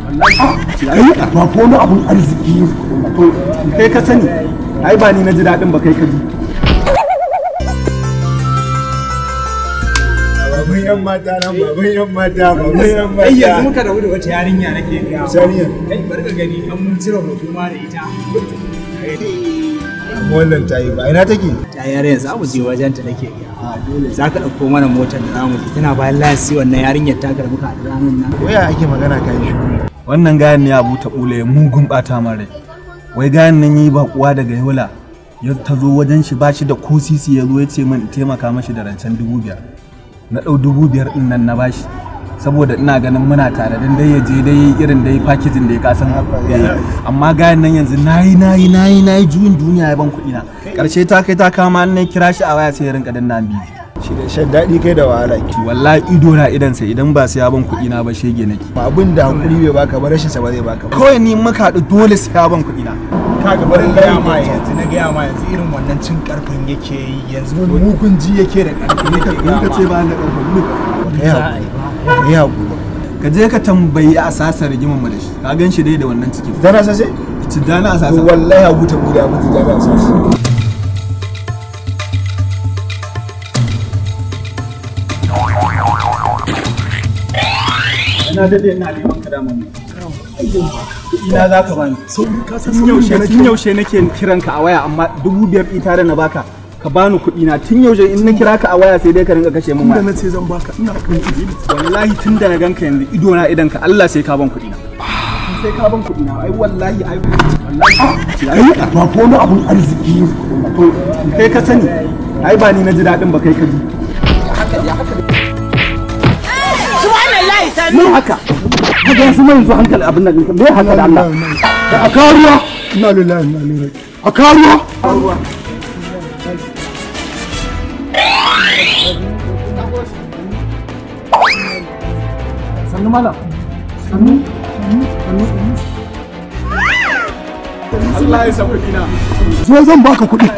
Ai ba ko wani abun arziki. To kai ka sani. Ai ba ni na ji dadin ba kai ka ji. Baban yan mata nan, baban yan mata, baban yan mata. Ai yanzu muka rabu da wata yarinya nake ga. Yarinya. Kai bar ka gani an mun cire hoto ma da ita. Amma wannan ta yi ba ina take? Ta yarinya za mu je wajen ta nake ga. A dole za ka ɗauko mana motar da za mu je tana bayan lasi wannan yarinyar ta karɓi ka da ranar nan. Waya ake magana ka yi shiru. Wannan gayan ne Abu ta bule mugun bata min rai. Wai gayan nan yi bakuwa daga Yola. Ya ta zo wajen shi ba shi da ko sisi ya zo ya ce min in taimaka mashi da rancen 5,000. Na ɗau 5,000 ɗin nan na bashi saboda ina ganin muna tare dan dai ya je dai irin dai packaging da ya kasan amma gayan nan yanzu nayi nayi nayi nayi juyin duniya ya ban kuɗi na karshe ta kai ta kama na kira shi a waya sai ya rinka danna biyu Shi da shan daɗi kai da wahala ki. Wallahi ido na idan sai idan ba sai ya ban kuɗi na ba shege nake. Ba abin da hakuri bai baka ba rashin sa ba zai baka ba. Kawai ni muka haɗu dole sai ya ban kuɗi na. Kaga barin gaya ma yanzu na gaya ma yanzu irin wannan cin karfin yake yi yanzu wani mugun ji yake da karfi yake Ni ka ce ba ni da karfin ni. Kai hakuri. Kai hakuri. Ka je ka tambayi asasa rigimar mu da shi. Ka gan shi dai da wannan cikin. Tijjani Asase? Tijjani Asase. To wallahi Abu ta bude Abu Tijjani Asase. Ina dade ina neman ka dama. Ina za ka bani. Sauri ka san Tun yaushe nake kiran ka a waya amma 5,000 ita da na baka ka bani kuɗi na tun yaushe in na kira ka a waya sai dai ka rinka kashe min da waya. na ce zan baka ina kan kuɗi. Wallahi tun da na ganka yanzu ido na idan ka Allah sai ka ban kuɗi na. Sai ka ban kuɗi na ai wallahi ai wallahi. Ai ba ko wani abun arziki. To kai ka sani ai ba ni na ji dadin ba kai ka ji. Subhanallahi sami. Me haka? Kaga yanzu mai yanzu hankali abin nan me haka da Allah? A kawo ruwa. Ina lillahi ina ilaihi raji'un. A kawo ruwa. Sannu malam. Sannu. Sannu. Allah ya sa kuɗi na. Zo zan baka kuɗi.